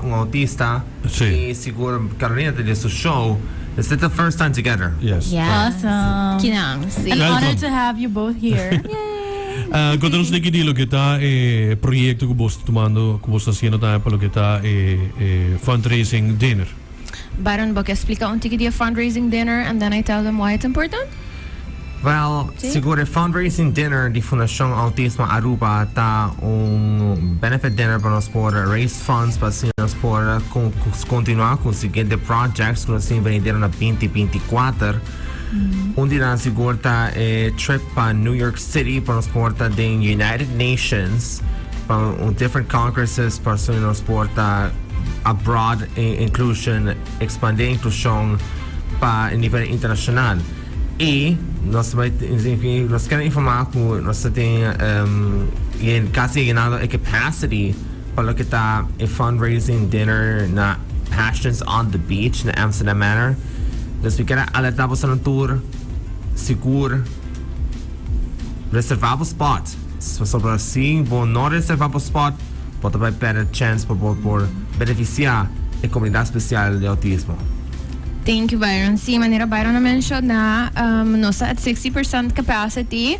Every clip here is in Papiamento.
un autista. Si. Y sigur Carolina ta den su show. This is the first time together. Yes. Yes. Awesome. Kinan, si. An honor Welcome. to have you both here. Conta nos diki di loke ta e proyecto cu bos ta tumando, cu bos ta haciendo tambe pa loke ta e e fundraising dinner. Byron, bo ke splica un tiki di e fundraising dinner and then I tell them why it's important? Well, Sí. sigur e fundraising dinner di Fundacion Autismo Aruba ta un benefit dinner pa nos por raise funds pa asina nos por con- continua cu siguiente projects cu nos tin venidero na 2024. Un di nan sigur ta e trip pa New York City pa nos por ta den United Nations pa un different congresses pa asina nos por ta abroad inclusion, expande inclusion pa nivel internacional. Y nos ta bai nos kier informa cu nos ta tin casi yenando e capacity pa loke ta e fundraising dinner na Passions on the Beach na Amsterdam Manor. Dus mi kier a alerta boso nan tur sigur reserva bo spot pasobra si bo no reserva bo spot bo ta bai perde chance pa bo por beneficia e comunidad special di autismo. Thank you Byron. Sí, manera Byron a menciona, nos ta at 60% capacity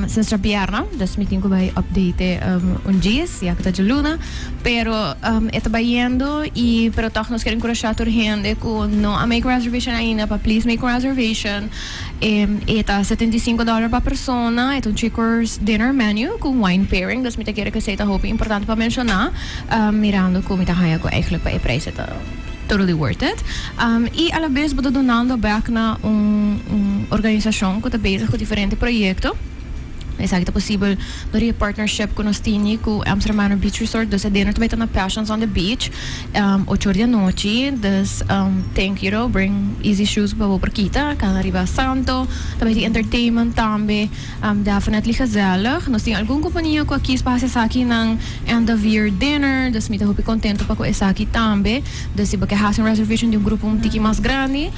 since djabièrnè, dus mi tin cu bai update un djis, ya cu ta djaluna, pero e ta bayendo y pero tog nos kier encurasha tur hende cu no a make reservation ainda pa please make un reservation. E ta 75 dollar pa persona, e ta un three course dinner menu cu wine pairing, dus mi ta kere cu esey ta hopi importante pa menciona, mirando cu mi ta haya cu eigenlijk pa e prijs e ta. Totally worth it. Y a la bes bo ta dunando bek na un un organisacion cu ta bezig cu diferente proyecto. Esaki ta posibel door di e partnership cu nos tini cu Amsterdam Manor Beach Resort. Dus e dinner ta bay ta na Passions on the Beach ocho or di anochi. Dus think you know bring easy shoes pa bo por kita cana riba santo. Ta bay tin entertainment tambe. Definitely gezellig. Nos tin algun compania cu a kies pa haci esaki nan end of year dinner, dus mi ta hopi contento pa cu esaki tambe. Dus si bo ke haci un reservation di un grupo un tiki mas grandi,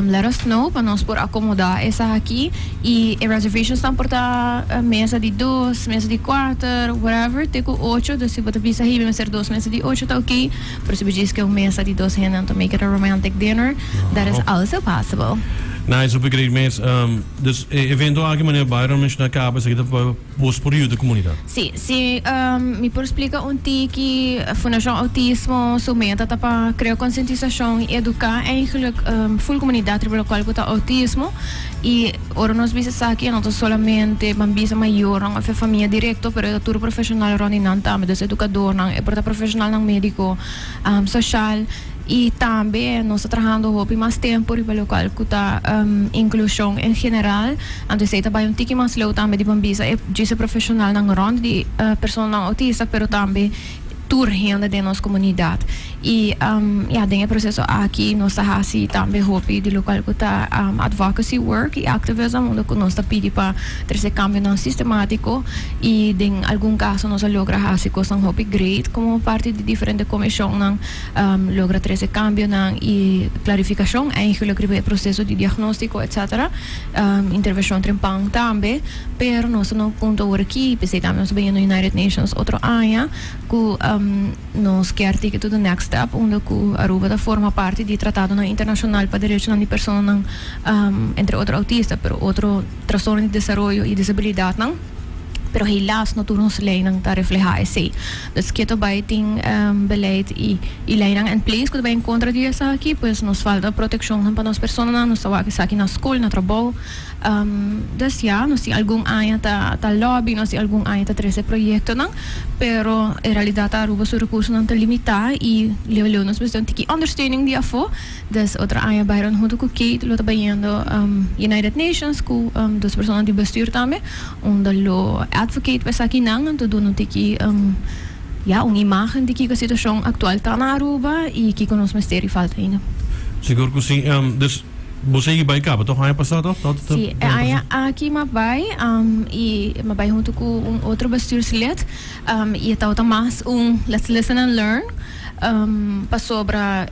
let us know pa nos por acomoda esaki. Y e reservations nan por ta mesa di dos, mesa di cuater, whatever, te cu ocho. Dus si bo ta bisa hey mi mester dos mesa di ocho ta ok, pero si bo djis ke un mesa di dos hende anto make it a romantic dinner, that is also possible. Nice, hopi great mes. Dus e evento aki manera Byron menciona caba esaki ta pa bos por yuda comunidad. Si, si mi por splica un tiki, Fundacion Autismo su meta ta pa crea concientisacion y educa eigenlijk full comunidad riba locual cu ta autismo y ora nos bisa esaki no ta solamente ban bisa mayornan of e famia directo pero e ta tur profesional rond di nan tambe, dus educadornan, e por ta profesionalnan medico, social. Y tambe nos ta trahando hopi mas tempo riba locual cu ta inclusion en general. Anto esey ta bay un tiki mas leu tambe di bon bisa e djis e profesionalnan rond di personanan autista pero tambe tur hende den nos comunidad. Y ya den e proceso aki nos ta haci tambe hopi di locual cu ta advocacy work y activism unda cu nos ta pidi pa trece cambionan sistematico y den algun caso nos a logra haci cosnan hopi great como parti di diferente comisionnan. Logra trece cambionan y clarificacion eigenlijk riba e proceso di diagnostico etc. Intervencion trempan tambe, pero nos ta na un punto awor aki, p'esey tambe nos ta bini na United Nations otro aña, cu nos kier take it to the next step unda cu Aruba ta forma parti di tratadonan internacional pa derechonan di personanan entre otro autista, pero otro trastorno di desaroyo y disabilidadnan. Pero helaas no tur nos leynan ta refleha esey. Dus keto bay tin beleid y y leynan en place cu ta bay en contra di esaki, pues nos falta proteccionnan pa nos personanan, nos ta wak esaki na school, na trabou. Dus ya, nos tin algun aña ta ta lobby, nos tin algun aña ta trece proyectonan, pero e realidad ta Aruba su recursonan ta limita y leu leu nos mester un tiki ondersteuning di afo. Des otro aña Byron hunto cu Kate lo ta bayendo United Nations cu dos persona di bestuur tambe unda lo advocate pa esakinan anto duna un tiki ya un imagen di kico e situacion actual ta na Aruba y kico nos mester y falta ainda. Sigur cu si. Dus bo sigui bay caba toch aña pasa toch? Si, e aña aki m'a bay y m'a bay hunto cu un otro bestuurslid y e tabata mas un let's listen and learn. Pasobra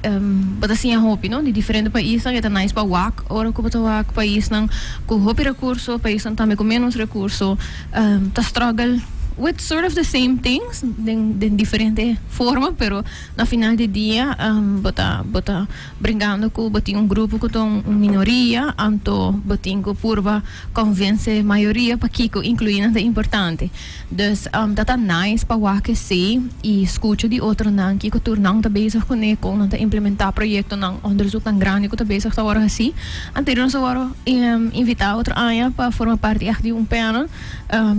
bo ta siña hopi no di diferente paisnan e ta nice pa wak ora ku bo ta wak paisnan ku hopi rekurso paisnan tambe ku menos rekurso ta struggle. with sort of the same things den diferente forma, pero na final di dia bo ta bo ta bringando cu bo tin un grupo cu ta un minoria, anto bo tin cu purba convence mayoria pakico inclui nan ta importante. Dus ta ta nice pa wak esey y scucha di otronan kico tur nan ta bezig cune, con nan ta implementa proyectonan, onderzoeknan grandi cu ta bezig ta worde haci. Anto nos a worde invita otro aña pa forma parti echt di un panel.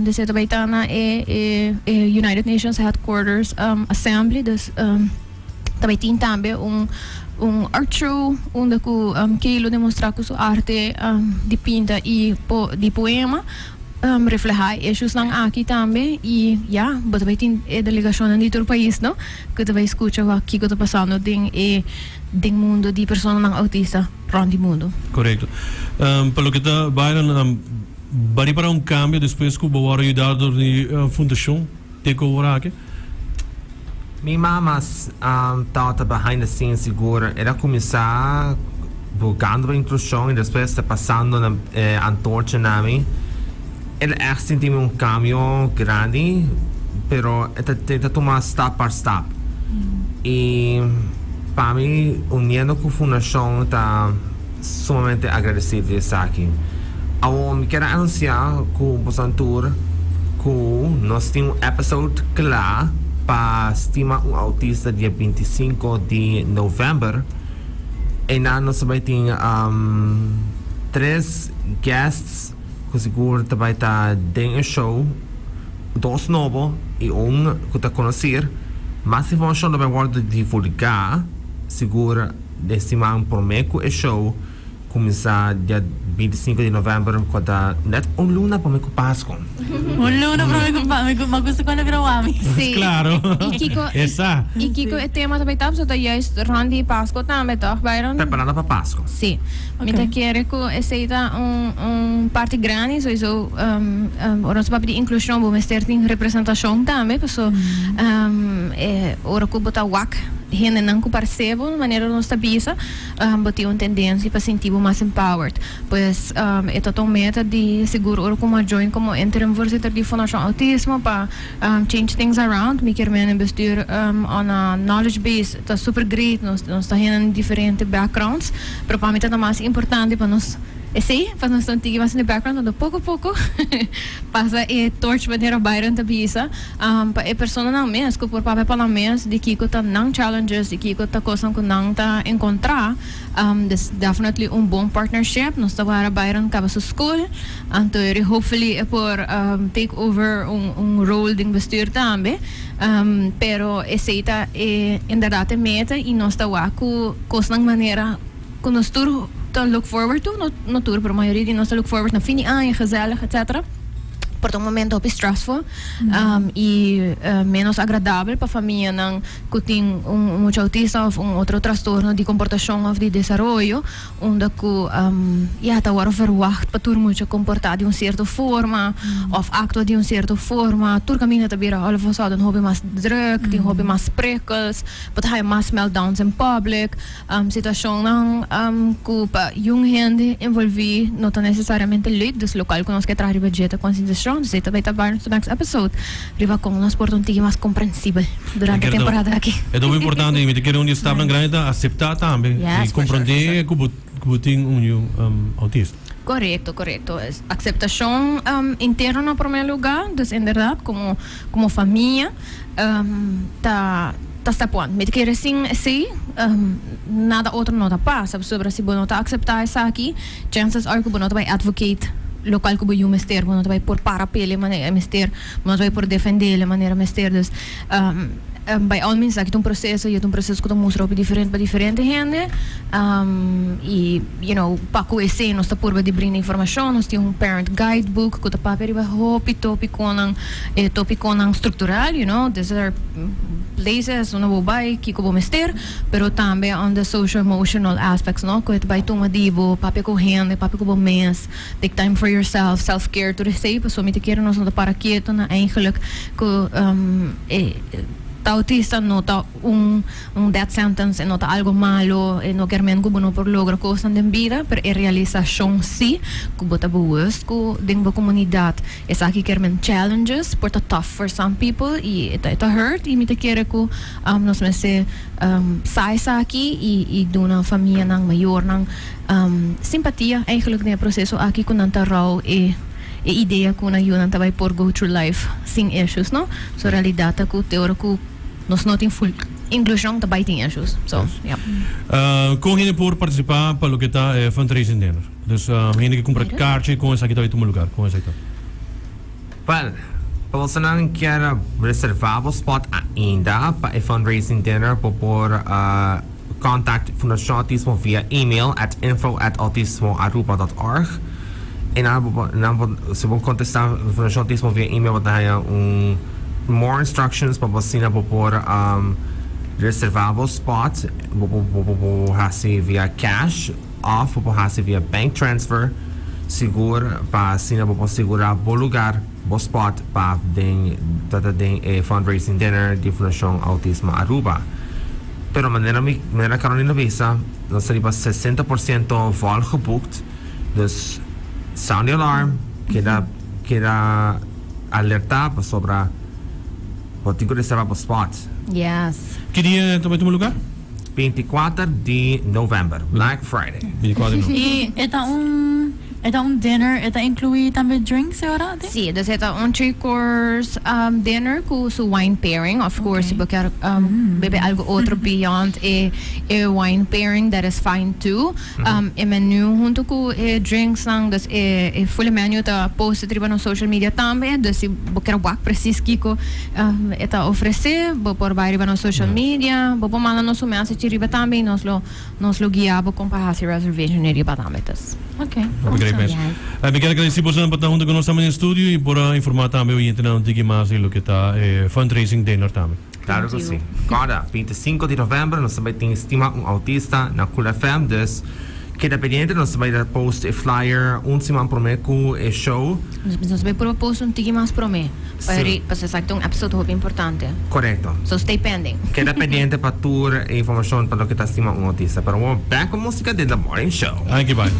Dus e ta bay ta na e United Nations Headquarters Assembly. Dus ta bay tin tambe un un art show unda cu Kay lo demostra cu su arte di pinta y di poema refleha e issuesnan aki tambe. Y ya, bo ta bay tin e delegacionnan di tur pais no cu ta bay scucha wak kico ta pasando den e den mundo di personanan autista rond di mundo. Correcto. Pa loke ta Byron, Bari para un cambio despues cu bo worde yuda door di fundacion Take Over aki? Mi mama tabata behind the scenes sigur. El a cuminsa bogando pa inclusion y despues ta pasando na e antorcha na mi. El a echt sinti mi un cambio grandi, pero e ta tuma stap par stap. Y pa mi uniendo cu fundacion ta. Sumamente agradecido di esaki. Awor mi kier a anuncia cu boso tur cu nos tin un episode cla pa Stima un Autista dia 25 di november. Eynan nos ta bay tin tres guests cu sigur ta bay ta den e show, dos nobo y un cu ta conocir. Mas informacion lo bay wordo divulga sigur. Den siman promé ku e show kuminsá dia 25 di novèmber ku ta nèt un luna promé ku Pasku. Un luna promé ku Pasku. Mi a gusta kuando grabá mi. Sí. Claro. I kiko Esa. I kiko e tema ta bai ta? Pasobra ta juist rond di Pasku tambe tòg, Byron? Preparando pa Pasku. Sí. Mi ta kere ku esei ta un un parti grandi. Sowiso ora nos papia di inklushon bo mester tin representashon tambe paso e ora ku bo ta wak Hendenan ku parse bo, manera nos ta bisa, bo tin un tendensia pa sinti bo mas empowered. Pues, e ta ta un meta di sigur ora ku mi a join komo interim voorzitter di Fondashon Autismo pa change things around. Mi kier menen bestuur on a knowledge base ta super great, nos nos ta hende di diferente backgrounds, pero pa mi ta ta mas importante pa nos esei, pa nos ta un tiki mas in the background, anto poko poko pasa e torch manera Byron ta bisa. Pa e personanan mes ku por papia pa nan mes di kiko ta nan challenges, di kiko ta kosnan ku nan ta enkontrá. Des definitely un bon partnership. Nos ta wara Byron kaba su skol, anto eri hopefully e por take over un un rol den bestuur tambe. Pero esei ta e inderdat e meta i nos ta wak ku kosnan manera ku nos tur ta look forward to, no tur pero mayoria di nos ta look forward na fin di aña, gezellig etcetera. Por ta un momento hopi stressful y menos agradabel pa famianan cu tin un mucha autista of un otro trastorno di comportacion of di desaroyo, unda cu ya ta worde verwacht pa tur mucha comporta di un cierto forma of actua di un cierto forma. Tur caminda ta bira all of a sudden hopi mas druk, tin hopi mas prikkels, bo ta haya mas meltdowns in public. Situacionnan cu pa jung hende envolvi no ta necesariamente leuk, dus locual cu nos ke traha riba dje ta concientisacion, dus ei ta bay ta bar nuestro next episode riba con nos por ta un tiki mas comprensibel durante e temporada aki. E ta hopi importante y mi ta kere un di e stapnan grandi ta acepta tambe y comprende cu bo tin un yu autista. Corecto, corecto. Aceptacion interno na prome lugar, dus inderdaad como como famia ta ta step one. Mi ta kere sin esey nada otro no ta pasa, pasobra si bo no ta acepta esaki, chances are cu bo no ta bay advocate locual cu bo yu mester, bo no ta bay por para p'e manera e mester, bo no ta bay por defendele manera mester. Dus by all means esaki ta un proceso y e ta un proceso cu ta mustra hopi diferente pa diferente hende y you know pa cu esey nos ta purba di brinda informacion. Nos tin un parent guidebook cu ta papia riba hopi topiconan, e topiconan structural, you know, these are places unda bo bay, kico bo mester, pero tambe on the social emotional aspects, no, cu e ta bay tuma di bo, papia cu hende, papia cu bo mes, take time for yourself, self care, tur esey, pasobra mi ta kere nos no ta para keto na eigenlijk cu e. Ta autista no ta un un death sentence, e no ta algo malo, e no kier men ku bo no por logra kosnan den bida, pero e realisashon si ku bo ta bewust ku den bo komunidat esaki kier men challenges por ta tough for some people i e ta e ta hurt i mi ta kere ku nos mester sa esaki i i duna famianan, mayornan simpatia eigenlijk den e proseso aki ku nan ta rou e e idea ku nan yunan ta bai por go through life sin issues no. So realidad ta ku te ora ku nos no tin full inclusion ta bai tin issues. So ya. Kon hende por participa pa loke ta e fundraising dinner? Dus hende ke kumpra kaartje kon esaki ta bai tuma lugar? Kon esaki ta? Wel, pa bosonan kier reserva bo spot ainda pa e fundraising dinner bo por contact Fundacion Autismo via email at info at autismoaruba dot org. E nan bo por, nan por, si bo contesta Fundacion Autismo via email bo ta haya un more instructions pa bo asina bo por reserva bo spot. Bo por, bo por, bo por haci via cash of bo por haci via bank transfer. Sigur pa asina bo por sigura bo lugar, bo spot pa den ta ta den e fundraising dinner di Fundacion Autismo Aruba. Pero manera mi manera Carolina bisa nos ta riba 60% vol geboekt dus sound the alarm keda keda alerta pasobra bo tin ku reserva bo spot. Yes. Ki dia ta bai tuma lugar? 24 di november, Black Friday. 24 di november. I e ta un e ta un dinner, e ta inclui tambe drinks e ora aden? Si, dus e ta un three course dinner cu su wine pairing. Of course, si bo kier bebe algo otro beyond e e wine pairing, that is fine too. E menu hunto cu e drinksnan, dus e e full menu ta posted riba nos social media tambe. Dus si bo kier wak precies kico e ta ofrece, bo por bay riba nos social media, bo por manda nos un message riba tambe y nos lo nos lo guia bo con pa haci reservation riba tambe. Dus. Ok, Hopi great mes. Mi kier agradeci bosonan pa ta hunto cu nos tambe den studio y por a informa tambe oyentenan un tiki mas di loke ta e fundraising dinner tambe. Claro cu si. Corda, 25 di november nos ta bay tin Stima un Autista na Cool FM, dus keda pendiente, nos ta bay post e flyer un siman prome cu e show. Nos bay purba post un tiki mas prome, pa Si. pasobra esaki ta un episode hopi importante. Correcto. So stay pending. Keda pendiente pa tur e informacion pa loke ta Stima un Autista. Pero awor back cu musica den The Morning Show. Aki bai.